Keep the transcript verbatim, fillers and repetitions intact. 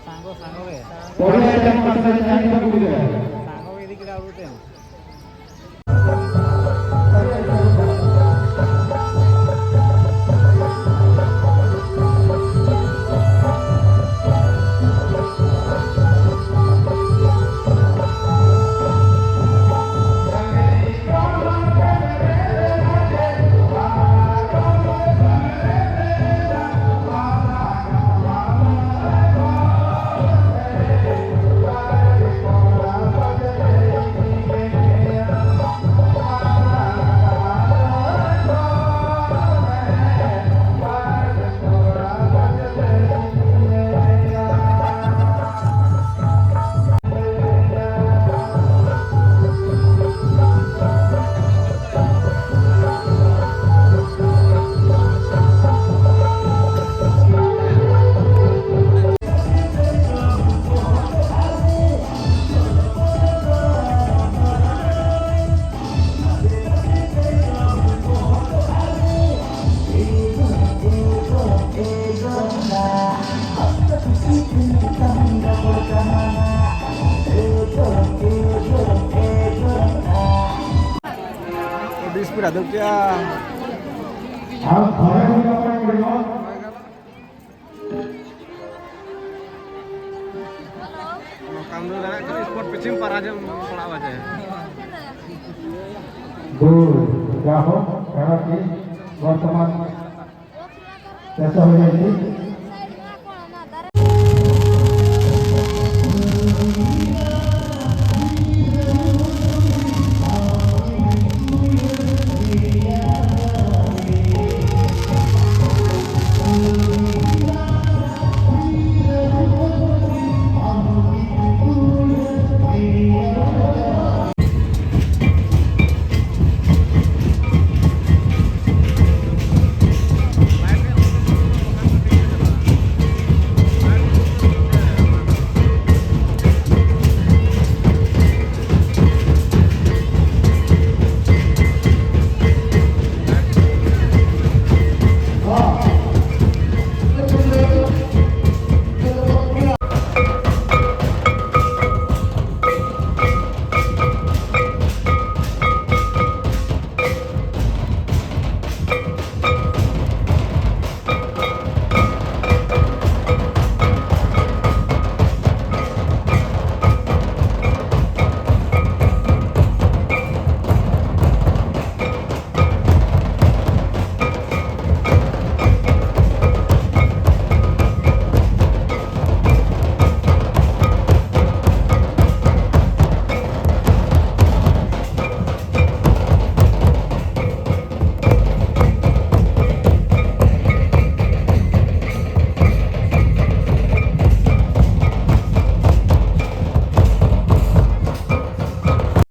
ᱥᱟᱸᱜᱚ, ᱥᱟᱸᱜᱚ ᱜᱮ᱾ ᱯᱚᱨᱮ ᱟᱭᱴᱮᱢ ᱯᱟᱥᱮ ᱛᱟᱦᱮᱱ ᱛᱟᱠᱚ ᱜᱮ᱾ ᱥᱟᱸᱜᱚ ᱜᱮ ᱤᱫᱤ ᱠᱮᱫᱟ ᱟᱹᱜᱩ ᱛᱮ᱾ ᱵᱤᱥ ᱯᱮᱲᱟ ᱫᱚ ᱪᱮᱫ? ᱟᱨ ᱜᱷᱚᱨᱮ ᱦᱩᱭ ᱱᱟᱯᱟᱭ ᱠᱚ ᱦᱩᱭᱩᱜᱼᱟ᱾ ᱠᱟᱢᱨᱩ ᱫᱟᱲᱮᱭᱟᱜ ᱠᱟᱱᱟ, ᱥᱯᱳᱨᱴ ᱯᱤᱪᱷᱤᱢ ᱯᱟᱨᱟ ᱡᱮᱢ ᱯᱟᱲᱟᱣ ᱵᱟᱡᱮ᱾ ᱫᱩ, ᱡᱟᱦᱳ, ᱠᱟᱨᱚᱱ ᱠᱤ ᱵᱚᱨᱛᱚᱢᱟᱱ ᱪᱟᱥᱟ ᱦᱩᱭ ᱞᱮᱱ ᱜᱮ᱾